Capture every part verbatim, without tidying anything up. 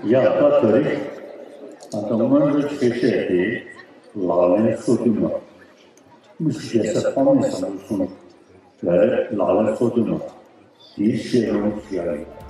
ཡ་ད་དེ་རིང་ཨ་ད་སྔོན་འགྲོ་ཆོས་བཤད་དེ་ལག་ལེན་སོ་བདུན་མ། དངོས་གཞི་རྒྱལ་སྲས་ཐོགས་མེད་བཟང་པོའི་གསུང་ལ་རེད། ལག་ལེན་སོ་བདུན་མ་དེའི་བཤད་ལུང་ཞུ་ཡ་ཡིན།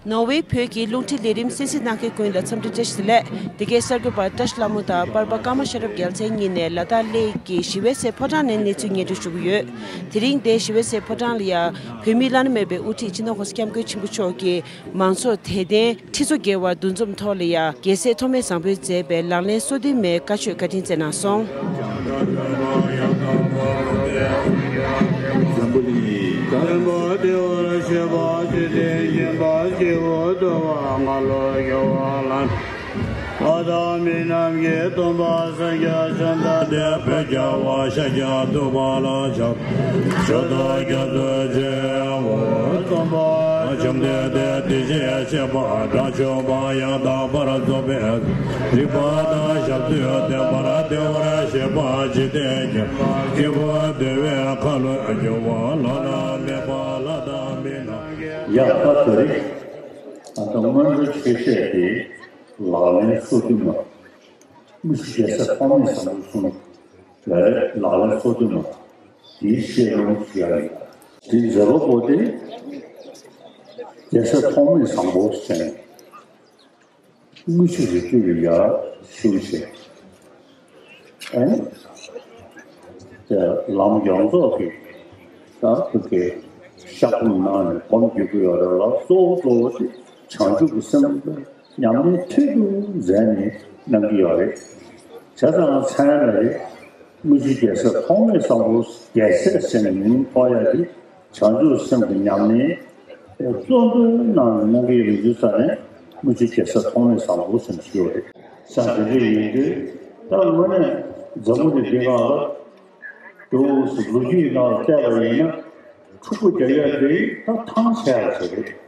ནོར་ཝེ་བོད་ཀྱི་རླུང་འཕྲིན་ལས་རིམ་གསན་གཟིགས་གནང་མཁན་ཀུན་ལ་འཚམས་འདྲི་བཀྲ་ཤིས་བདེ་ལེགས། འདི་གའི་གསར་འགོད་པ་བཀྲ་ཤིས་ལྷ་མོ་དང་པར་པ་ཀརྨ་ཤེས་རབ་རྒྱལ་མཚན་གཉིས་ནས་ལ་དྭགས་གླེ་གི་ཞི་བའི་སེལ་ཕོ་བྲང་ནས་གནས་ཚུལ་སྙན་སྒྲོན་ཞུ་གི་ཡོད། དེ་རིང་འདིར་ཞི་བའི་སེལ་ཕོ་བྲང་ལ་ཡང་བོད་མིའི་བླ་ན་མེད་པའི་དབུ་ཁྲིད་སྤྱི་ནོར་༸གོང་ས་༸སྐྱབས་མགོན་ཆེན་པོ་མཆོག་གིས་མང་ཚོགས་དད་ལྡན་ཁྲི་ཚོ་བརྒལ་བ་འདུ་འཛོམས་ཐོག་ལ་ཡང་རྒྱལ་སྲས་ཐོགས་མེད་བཟང་པོས་མཛད་པའི་ལག་ལེན་སོ་བདུན་མའི་བཀའ་ཆོས་བཀའ་དྲིན་སྩལ་གནང་སོང་། འཛམ་བུ་གླིང་། ཨ་དང་མི་རྣམས་ཀྱི་སྟོན་པ་སངས་རྒྱས་བྱོན་དང་། དེ་བོད་རྒྱལ་བ་ཤཱཀྱ་ཐུབ་པ་ལ་ཕྱག་མཆོད་དོ། སྐྱབས་སུ་མཆིའོ། སྟོན་པ་བཅོམ་ལྡན་འདས་དེ་བཞིན་གཤེགས་པ་དགྲ་བཅོམ་པ་ཡང་དག་པར་རྫོགས་པའི་རིག་པ་དང་ཞབས་ཏོག་ལྡན་པར་བདེ་བར་གཤེགས་པ་འཇིག་རྟེན་མཁྱེན་པ་སྐྱེས་བུ་འདུལ་བའི་ཁ་ལོ་སྒྱུར་བ་བླ་ན་མེད་པ་ལྷ་དང་མི་རྣམས་ཀྱི། ཡ་ད་དེ་རིང་ཨ་ད་སྔོན་འགྲོ་ཆོས་བཤད་དེ་ལག་ལེན་སོ་བདུན་མ། དངོས་གཞི་རྒྱལ་སྲས་ཐོགས་མེད་བཟང་པོའི་གསུང་ལ་རེད། ལག་ལེན་སོ་བདུན་མ་དེའི་བཤད་ལུང་ཞུ་ཡ་ཡིན། དེའི་མཛད་པ་པོ་དེ་རྒྱལ་སྲས་ཐོགས་མེད་བཟང་པོ་ཟེར་ནས་དངོས་གཞི་རིགས་རྒྱུད་ལ་ཡར་ཞུགས་བྱས། ཨེ། དེ་ལམ་ཡོངས་རྫོགས་ཀྱི་ད་ཐུགས་ཀྱི་བཤགས་སྡོམ་གནང་ནས་སྒོམ་རྒྱག་གི་ཡོད་རེད་ལ། གཙོ་བོ་གཙོ་བོ་དེ་བྱང་ཆུབ་ཀྱི་སེམས་ཉམས་ལེན་མཐིལ་དུ་མཛད་ནས་གནང་གི་ཡོད་རེད། བྱས་ཙང་མཚན་ལ་རེད། དངོས་གཞི་རྒྱལ་སྲས་ཐོགས་མེད་བཟང་པོ། རྒྱལ་སྲས་ཟེར་ནས་མིང་ཐོགས་ཡ་དེ་བྱང་ཆུབ་སེམས་ཀྱི་ཉམས་ལེན་གཙོ་འདོན་གནང་ནས་གནང་གི་ཡོད་པའི་ས་ནས་དངོས་གཞི་རྒྱལ་སྲས་ཐོགས་མེད་བཟང་པོ་ཟེར་ནས་ཞུ་བ་རེད། ས་དེ་འདྲ་ཡིན་དུས་ད་དངོས་གནས་འཛམ་བུ་གླིང་འདི་སྒང་ལ་འདུག་ཟེར་ལོ་རྒྱུས་ནང་ལ་བལྟས་པ་ཡིན་ན་འཁྲུག་པ་རྒྱག་ཡ་དེ་ད་ཐང་ཆད་ཡ་ཞིག་རེད།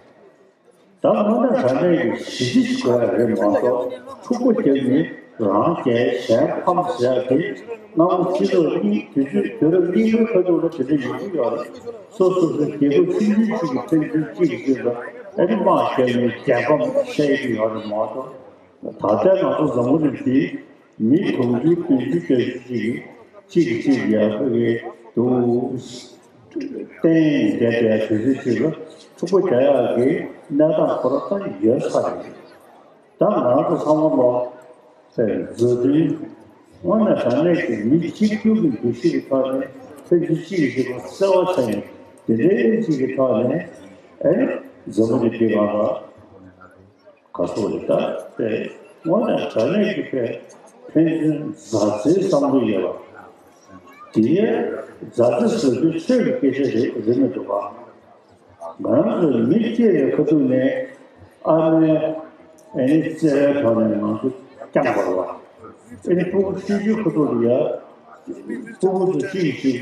ད་དངོས་གནས་དྲང་གནས་ཀྱི་ཞི་བདེ་ཞིག་དགོས་ཡ་རེད་མ་གཏོགས། འཁྲུག་པ་རྒྱབ་ནས་རང་རྒྱལ་གཞན་ཕམ་ཟེར་ཡ་དེ་སྔ་མོ་སྤྱི་ཚོགས་རྙིང་། དུས་ཚོད་དུས་རབས་རྙིང་མའི་ཁ་ཐུག་ལ་དེ་འདྲ་ཡོང་གི་ཡོད་རེད། སོ་སོ་སོའི་རྒྱལ་ཁབ་ཆུང་ཆུང་གཅིག་གི་ཕན་ཚུན་གཅིག་གིས་གཅིག་ལ་ཨ་ནི་དམག་རྒྱབ་ནས་རྒྱལ་ཕམ་བྱེད་ཀྱི་ཡོད་རེད་མ་གཏོགས། ད་ལྟའི་ང་ཚོ་འཛམ་བུ་གླིང་འདི་མི་དུང་ཕྱུར་བདུན་ཅུ་བརྒྱད་ཅུ་ཅིག་གིས་གཅིག་གིས་གཅིག་ལ་ཕ་གི་འདུག་བསྟན་བསྡད་པའི་དུས་ཚོད་ཅིག་ལ་འཁྲུག་པ་རྒྱག་ཡག་གི་གནས་སྟངས་ཁོ་རང་ད་ཡོད་ས་རེད། ད་ང་རང་ཚོ་ཚང་མ་ལོ་མཛའ་མཐུན། དངོས་གནས་དྲང་གནས་ཀྱི་མི་གཅིག་གྱུར་གྱི་འདུ་ཤེས་ཀྱི་ཐོག་ནས་ཕན་ཚུན་གཅིག་གིས་གཅིག་ལ་བརྩེ་བ་བྱས་ནས་དེ་འདྲའི་གཅིག་གི་ཐོག་ནས་ཨེ་འཛམ་བུ་གླིང་འདི་སྒང་ལ། ག་སོགས་རེད། ད་དེ་དངོས་གནས་དྲང་གནས་ཀྱི་ཕན་ཕན་ཚུན་མཛའ་བརྩེའི་བསམ་བློ་ཡོད་པ། དེ་ཡང་མཛའ་བརྩེ་ཟེར་དུས་ཆོས་ཀྱི་སྐད་ཆ་རེད་རེད་མི་འདུག་ག་ང་རང་ཚོ་མི་སྐྱེ་བའི་ཁ་ཐུག་ནས་ཨ་མའི་ཨ་ནི་བརྩེ་བའི་ཐོག་ནས་ང་ཚོ་བསྐྱངས་པ་རེད་བ། ཨ་ནི་ཕྲུ་གུ་ཆུང་ཆུང་ཁ་ཐུག་ལ་ཡ་ཕྲུ་གུ་ཚོ་གཅིག་གིས་གཅིག་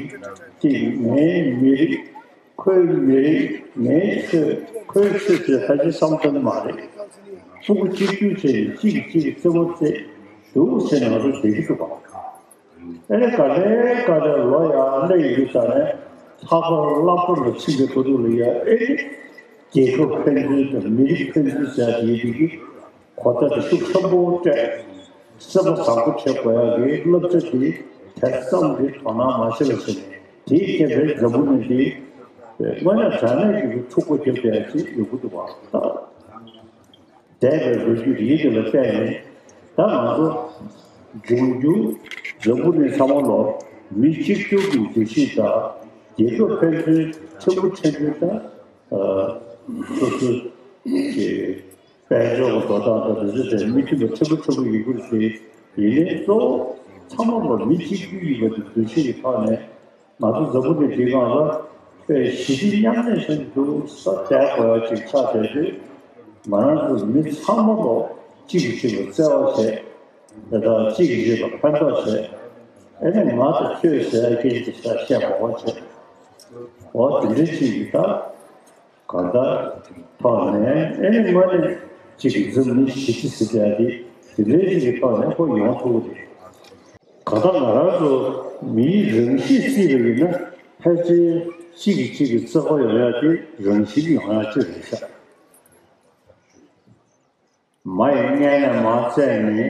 གཅིག་ངའི་མི་རིགས། ཁོའི་མི་རིགས། ངའི་ཆོས། ཁོའི་ཆོས་ཟེར་ཕལ་ཆེར་བསམ་དོན་མ་རེད། ཕྲུ་གུ་གཅིག་གྱུར་བྱས་ནས་གཅིག་གིས་གཅིག་ལ་བརྩེ་བ་བརྩེ་འདུག་ཟེར་ནས་ང་ཚོ་བསྡད་ཀྱི་འདུག་ག་ཨ་ནི་ག་ལེ་ག་ལེ་ལོ་ཡར་སླེབས་ཡོང་དུས་ཙ་ནས་ལྷག་པར་སློབ་གྲྭ་ལ་ཕྱིན་པའི་ཁ་ཐུག་ལ་ཡ་ཨེ་ནི་རྒྱལ་ཁབ་ཕན་ཚུན་དང་མི་རིགས་ཕན་ཚུན་ཟེར་ཡ་དེ་ཡོད་དུས་ཀྱི། གོ་བརྡ་དེ་ཤུགས་ཆེན་པོ་སྤྲད། སེམས་པ་བཟང་པོ་བྱེད་དགོས་ཡ་གི་བསླབ་བྱ་དེ་དེ་ཙམ་གྱིས་དོ་སྣང་མ་བྱེད་པ་བྱས་ནས་དེའི་ཁྱད་པར་འཛམ་བུ་གླིང་འདི་དངོས་གནས་དྲང་གནས་ཀྱི་འཁྲུག་པ་རྒྱབ་བསྡད་ཡ་ཅིག་ཡོང་གི་འདུག་བ། འདས་པའི་ལོ་རྒྱུས་རིགས་དེ་ལ་བལྟས་ནས་ད་ང་ཚོ་འབྱུང་འགྱུར་འཛམ་བུ་གླིང་ཚང་མ་ལོ་མི་གཅིག་གྱུར་གྱི་འདུ་ཤེས་དང་རྒྱལ་ཁབ་ཕན་ཚུན་ཕྲན་བུ་ཕྲན་ཚུན་དང་སོ་སོའི་དཔལ་འབྱོར་གྱི་འགྲོ་སྟངས་དང་དེ་ཚོ་དེ་མི་མཐུན་པ་ཕྲན་བུ་ཕྲན་བུ་ཡིན་དགོས་ཏེ། ཡིན་ནའི་གཙོ་བོ་ཚང་མ་ལ་མི་གཅིག་གྱུར་ཡིན་པ་དེ་འདུ་ཤེས་ཀྱི་ཐོག་ནས་ང་ཚོ་འཛམ་བུ་གླིང་འདིའི་སྒང་ལ་དཔེ་ཞི་བདེ་མཉམ་གནས་བྱས་འདུག་ས་བསྡད་དགོས་ཡ་ཅིག་ཆགས་བསྡད་དུས། ང་རང་ཚོ་མི་ཚང་མ་ལ་གཅིག་གིས་གཅིག་ལ་བརྩེ་བ་བྱས། དེ་དག་གཅིག་གིས་གཅིག་ལ་ཕན་ཐོགས་བྱས། ཨེ་ནི་ང་དང་ཁྱོད་ཟེར་ཡ་སྐད་ཆ་བཤད་མ་དགོས་བྱས། འོ་དེ་འདྲའི་གཅིག་གིས་ད། གང་ལྟར་ཐོག་ནས་ཨེ་ནི་དངོས་གནས་གཅིག་གི་འཛམ་གླིང་ཞི་བདེ་ཟེར་ཡ་དེ་དེ་འདྲའི་གཅིག་གི་ཐོག་ནས་ཁོ་ཡོང་ཐུབ་ཀྱི་རེད། གང་ལྟར་ང་རང་ཚོ་མིའི་རང་གཤིས་བརྩིས་པ་ཡིན་ན་ ཕལ་ཆེར་གཅིག་གིས་གཅིག་གི་བརྩེ་བ་ཡོང་ཡ་དེ་རང་བཞིན་ཡོང་ཡ་གཅིག་རེད་ཤག་མ་ཡིས་སྔས་ནས་མར་བཙལ་ནས་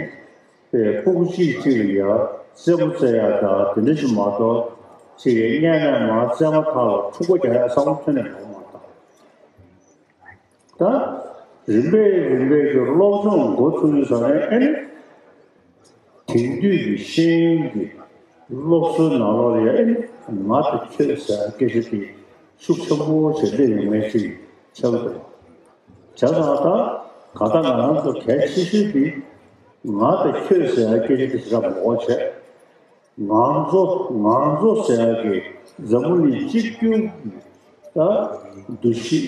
པའི་ཕྲུ་གུ་གཅིག་གཅིག་ལ་ཡ་རྩེད་མོ་རྩེ་ཡ་ད་དེ་འདྲ་ཞིག་མ་གཏོགས་གཅིག་གིས་སྔས་ནས་མར་རྩེད་མོ་ཐག་ལ་འཁྲུག་པ་རྒྱག་ཡ་བསམ་བློ་ཐོན་ནས་ཡོང་མ་ཐག་ད་རིམ་པས་རིམ་པས་ཀྱི་སློབ་སྦྱོང་འགོ་ཚུགས་ཡོད་ས་ནས་ཨེ་ནི། དེང་དུས་ཀྱི་ཤེས་ཡོན་གྱི་སློབ་གསོའི་ནང་ལོགས་ལ་ཡང་ཨེ་ནི་ང་དང་ཁྱོད་ཟེར་བ་སྐད་ཆ་དེ་ཤུགས་ཆེན་པོ་བྱས་སླེབས་ཡོང་མཁན་ཅིག་ཆགས་འདུག་བྱས་ཙང་ད་ག་ད་ང་རང་ཚོ་གལ་ཆེ་ཤོས་དེ་ང་དང་ཁྱོད་ཟེར་བ་སྐད་ཆ་དེ་ཞེ་དྲག་མང་པོ་བྱས། ང་ཚོ་ང་ཚོ་ཟེར་ཡག་གི་འཛམ་བུ་གླིང་གཅིག་གྱུར་གྱི་ད་འདུ་ཤེས་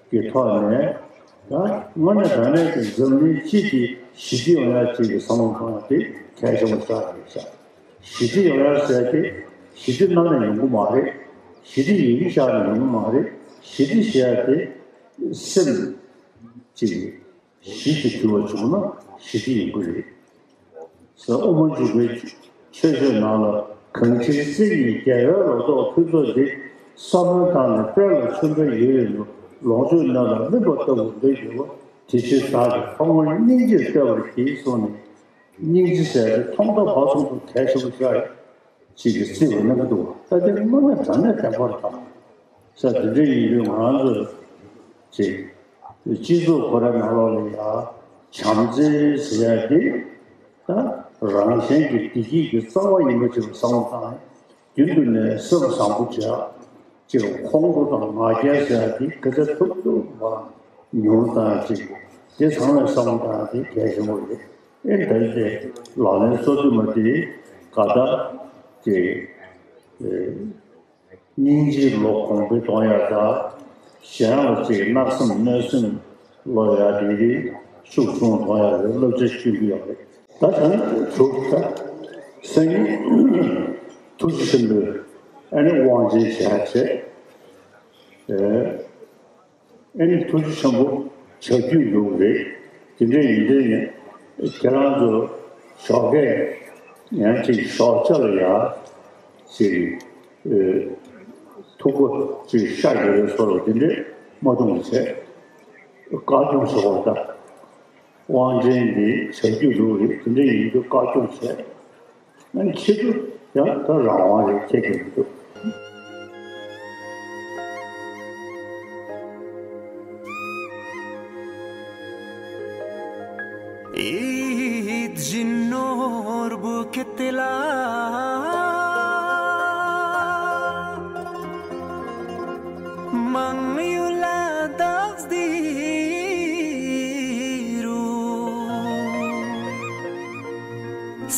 ཀྱི་ཐོག་ནས་ད་དངོས་གནས་དྲང་གནས་ཀྱི་འཛམ་གླིང་སྤྱི་དེ་ཞི་བདེ་ཡོང་ཡག་ཅིག་གི་བསམ་བློ་གཏོང་ཡག་དེ་གལ་ཆེན་པོ་ཆགས་ཡོད་ཤག་ཞི་བདེ་ཡོང་ཡག་ཟེར་ཡག་དེ་ཞི་བདེ་གནམ་ནས་ཡོང་གི་མ་རེད། ཞི་བདེ་ཡིན་ཤག་ནས་ཡོང་གི་མ་རེད། ཞི་བདེ་ཞེས་ཡག་དེ་སེམས་ཅིག་གཞི་གཅིག་གྱུར་བ་བྱུང་ན་ཞི་བདེ་ཡོང་གི་རེད། ས་དབུ་མ་འཇུག་པའི་ཆོས་སྤྱོད་ནང་ལ་གང་ཕྱིར་སྲིད་ཀྱི་རྒྱལ་བའི་ལོ་ཏོག་ཕུན་ཚོགས་འདི། ས་བོན་དང་ནི་དཔལ་ལ་མཆོད་པའི་ཡུལ་ཡིན་ནོ། ལོངས་སྤྱོད་སྣོད་ལ་སྨིན་པ་ལྟ་བུ་འདི་ཡོད་པ། དེ་ཕྱིར་བདག་གིས་ལྷ་ངོར་སྙིང་རྗེར་བལྟ་བར་བགྱི་གསུངས་ནས། སྙིང་རྗེ་ཟེར་ཏེ་ཐོག་མཐའ་བར་གསུམ་དུ་གལ་ཆེན་པོ་ཆགས་ཡོད། ཅིག་གིས་བརྩི་བ་གནང་གི་འདུག་ད་དེ་དངོས་གནས་དྲང་གནས་བདེན་པར་དང་། ས་དེ་འདྲ་ཡིན་དུས་ང་རང་ཚོ་ཅིག་སྤྱི་ཚོགས་ཁོ་རའི་ནང་ལོགས་ལ་ཡ་བྱམས་བརྩེ་ཟེར་ཡ་དེ་ད་རང་གཞན་གྱི་བདེ་སྐྱིད་ཀྱི་རྩ་བ་ཡིན་པ་ཅིག་ལ་བསམ་བློ་བཏང་ཡ་རྒྱུན་དུ་ནས་སེམས་བཟང་པོ་བྱས། ཅིག་ཁོང་ཁྲོ་དང་ང་རྒྱལ་ཟེར་ཡ་དེ་ག་ཚོད་ཐུབ་ཐུབ་བ་ཉུང་བཏང་ཡ་ཅིག་དེ་ཚང་མས་བསམ་བློ་བཏང་ཡ་དེ་གལ་ཆེན་པོ་རེད། ཨེ་ད་དེ་ལག་ལེན་སོ་བདུན་མ་དེ་ག་ད་དེ་སྙིང་རྗེའི་བློ་གོང་འཕེལ་གཏོང་ཡ་ད་གཞན་ལ་ཅིག་བརྣག་སེམས་གནོད་སེམས་སློང་ཡ་དེ་རིགས་ཤུགས་ཆུང་གཏོང་ཡ་ལ་བསླབ་བྱ་ཤོད་ཀྱི་ཡོད་རེད། ད་ད་ནི་དྲུག་ད་སང་ཉིན་ཐུགས་རྗེ་ཆེན་པོས་ཨ་ནི་དབང་ཆེན་བྱས་བྱས། ཨེ་ནི་ཐུགས་རྗེ་ཆེན་པོ་བྱ་རྒྱུ་འདུག་རེད། དེ་འདྲ་ཡིན་དུས་ནས་ཁྱེད་རང་ཚོ་ཞོགས་ཀས་ཡང་ཅིག་ཞོགས་ཇ་ལ་ཡ་ཅིག་ཐུག་པ་ཅིག་ཤ་རྒྱག་པའི་བཟོ་འདྲ་དེ་འདྲ་མ་འཐུང་བྱས། བཀའ་སྐྱོང་ཞུ་བ་དང་། དབང་ཆེན་འདི་བྱ་རྒྱུ་འདུག་རེད། དེ་འདྲ་ཡིན་དུས་བཀའ་སྐྱོང་བྱས། ཨ་ནི་ཁྱེད་ཚོ་ཡང་ད་རང་དབང་རེད། ཁྱེད་ཀྱི་མི་འདུག་ཨིད་བཞིན་ནོར་བུ་ཁྱེད་དེ་ལ། མང་ཡུལ་ལ་བདག་འདི་རུ།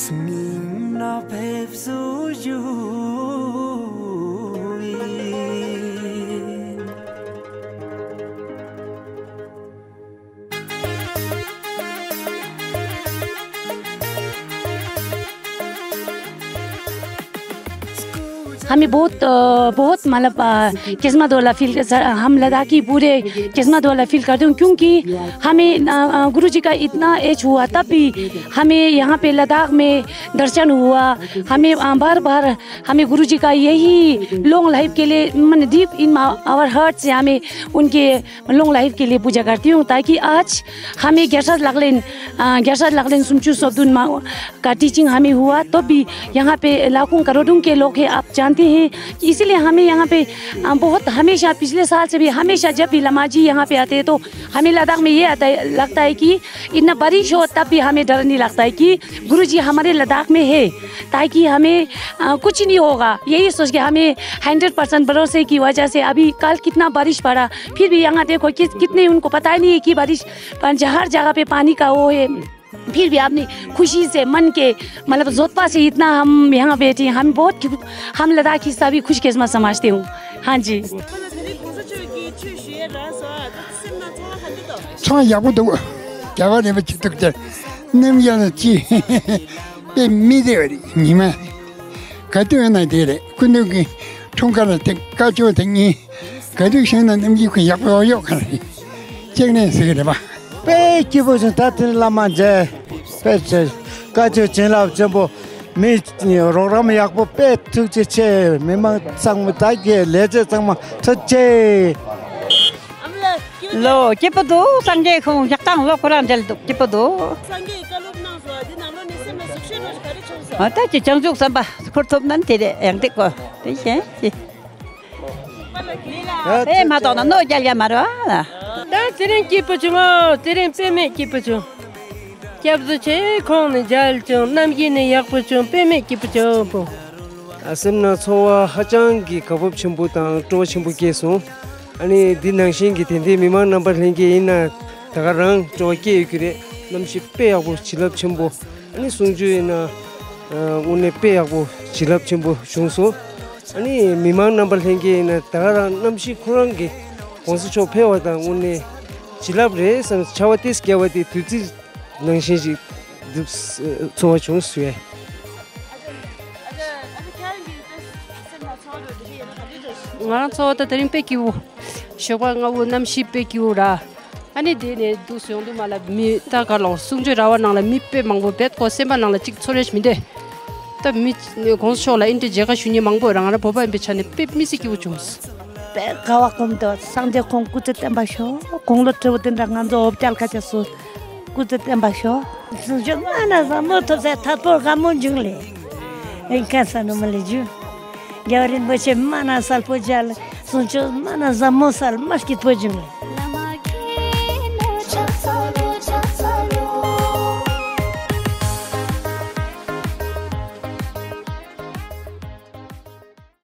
སྨིན་ན་ཕེབས་བསུ་ཞུ་ཡིན། हमें बहुत, अ, बहुत मतलब, अ, किस्मत वाला फील कर, हम लद्दाखी पूरे किस्मत वाला फील करते हैं, क्योंकि हमें, अ, अ, गुरु जी का इतना एज हुआ, तब भी हमें यहाँ पे लद्दाख में दर्शन हुआ। हमें, अ, बार बार हमें गुरु जी का यही लॉन्ग लाइफ के लिए, मैंने डीप इन आवर हार्ट से हमें उनके लॉन्ग लाइफ के लिए पूजा करती हूँ, ताकि आज हमें ग्यारह लाख लेन, अ, ग्यारह लाख लेन सुमचू सोबदुन मा का टीचिंग हमें हुआ, तो भी यहाँ पे लाखों करोड़ों के लोग हैं, आप जानते हैं। इसीलिए हमें यहाँ पे, अ, बहुत हमेशा, पिछले साल से भी हमेशा जब भी लामा जी यहाँ पे आते हैं, तो हमें लद्दाख में ये आता है, लगता है कि इतना बारिश हो, तब भी हमें डर नहीं लगता है कि गुरु जी हमारे लद्दाख में है, ताकि हमें, अ, कुछ नहीं होगा। यही सोच के हमें हंड्रेड परसेंट भरोसे की वजह से अभी कल कितना बारिश पड़ा, फिर भी यहाँ देखो कि कितने, उनको पता ही नहीं है कि बारिश, पर हर जगह पे पानी का वो है। फिर भी आपने खुशी से, मन के, मतलब, जोतपा से इतना हम यहाँ बैठे हैं, हम बहुत खु-, हम लद्दाखी सभी खुशकिस्मत समझते हूँ। हाँ जी। ཚོང་ཡག་པོ་འདུག་རྒྱལ་བ་རིན་པོ་ཆེ་ཐུགས་རྗེ་ཆེ། གནམ་ཡག་ལ་ཅི། དཔེ་མི་བདེ་བ་རེད། ཉི་མ་ག་དུས་ཡོང་ན་དེ་རེད། སྐུ་མདུན་གྱི་འཁྲུངས་སྐར་དེ་སྐར་ཆ་དེ་གཉིས་ག་དུས་བཞེངས་ན་གནམ་གྱི་ཁུ་ཡག་པོ་ཡོག་ཡོག་ག་རེད། ཅེག་ནས་ཟེར་གི་རེད་པ། དཔེ་སྐྱིད་པོ་བྱུང་། ད་དེ་ནི་བླ་མ་མཇལ། དཔེ་ཆེ། བཀའ་ཆོས་བྱིན་རླབས་ཆེན་པོ། མི་རོགས་རམ་ཡག་པོ་དཔེ་ཐུགས་རྗེ་ཆེ། མི་མང་ཚང་མ་ད་གི་ལས་བྱེད་ཚང་མ་ཐུགས་རྗེ་ཆེ། ལོ་སྐྱིད་པོ་འདུག་སངས་རྒྱས་ཁོང་ཞག་དང་ལོ་ཁོ་རང་མཇལ་འདུག་སྐྱིད་པོ་འདུག་སངས་རྒྱས་ཀྱིས་བཀའ་སློབ་གནང་སོང་། འདི་ནང་ལོགས་ནས་སེམས་ལ་ཟུག་ཤོས་འགྲོ་ཞིག་ག་རེ་བྱུང་སོང་། ཨ་ད་ཀྱི་བྱང་ཆུབ་བསམ་པ་འཁུར་ཐུབ་ན་དེ་རེད་ཡང་དེ་གོ་དེ་གཞན་ཅི། ཨེ་མ་གཏོགས་ན་གནོད་རྒྱལ་ཡ་མ་རེད་བ། ད་དེ་རིང་སྐྱིད་པོ་བྱུང་ཨ། དེ་རིང་དཔེ་མེད་སྐྱིད་པོ་བྱུང་། སྐྱབས་སུ་མཆི། ཁོང་ནི་མཇལ་བྱུང་། གནམ་གཤིས་ནི་ཡག་པོ་བྱུང་། དཔེ་མེད་སྐྱིད་པོ་བྱུང་བོ། ཨ་སེམས་ནང་ཚོར་བ་ཧ་ཅང་གི་དགའ་སྤོབས་ཆེན་པོ་དང་སྤྲོ་བ་ཆེན་པོ་སྐྱེས་སོང་། ཨ་ནི་འདི་ནང་བཞིན་གྱི་དེ་འདྲའི་མི་མང་རྣམ་པ་ལྷན་རྒྱས་ཡིན་ན་ད་ག་རང་སྤྲོ་བ་སྐྱེས་ཡོད་ཀྱི་རེད། གནམ་གཤིས་དཔེ་ཡག་པོ་བྱིན་རླབས་ཆེན་པོ། ཨ་ནི་གསུང་ཆོས་ཡིན་ན་ཨ་དངོས་གནས་དཔེ་ཡག་པོ་བྱིན་རླབས་ཆེན་པོ་བྱུང་སོང་། ཨ་ནི་མི་མང་རྣམ་པ་ལྷན་རྒྱས་ཡིན་ན་ད་ག་རང་གནམ་གཤིས་ཁོ་རང་གི་གོང་ས་མཆོག་ཕེབས་པ་དང་དངོས་གནས་བྱིན་རླབས་རེད་བསམ། ཆར་པ་ཏིས་བརྒྱབ་པ་དེ་བདུད་རྩི་ནང་བཞིན་ཞིག་འདུག་ཚོར་བ་བྱུང་སོང་ཡ། ང་རང་ཚོ་ད་དེ་རིང་དཔེ་སྐྱིད་པོ། ཞོགས་པ་སྔ་པོ་གནམ་གཤིས་དཔེ་སྐྱིད་པོ་ར། ཨ་ནི་དེ་ནས་འདུག་སེ་ཡོང་དུས་མ་ལ་མི་ད་ག་ལོ་གསུང་ཆོས་ར་བ་ནང་ལ་མི་དཔེ་མང་པོ་བེད་ཀོ་སེམས་པ་ནང་ལ་གཅིག་ཚོར་རེ་ཞིག་མི་འདུག་ད་མི་གོང་ས་མཆོག་ལ་ཨིན་དྲི་མཇལ་ཁ་ཞུ་མཁན་མང་པོ་རང་ར་བོད་པ་ཡིན་པའི་ཆ་ནས་དཔེ་མི་སྲིད་སྐྱིད་པོ་བྱུང་། དཔེ་དགའ་བ་སྐོམ་དུ་སངས་རྒྱས་ཁོང་སྐུ་ཚེ་བརྟན་པ་ཤོག་དགུང་ལོ་བགྲེས་པོ་དེ་འདྲ་ང་ཚོ་འོ་བརྒྱལ་ཁ་ཆེ་སུ་སྐུ་ཚེ་བརྟན་པ་ཤོག་གསུང་ཆོས་མ་ན་བཟང་མོ་ཐོབ་ཚེ་ཐར་པོ་དགའ་མོ་འབྱུང་ལེ། ཨེ་ཁ་ས་ནུ་མ་ལེ་ཇུ། རྒྱལ་བ་རིན་པོ་ཆེ་མ་ན་གསལ་པོ་མཇལ། གསུང་ཆོས་མ་ན་བཟང་མོ་གསལ་མ་སྐྱིད་པོ་འབྱུང་ལེ།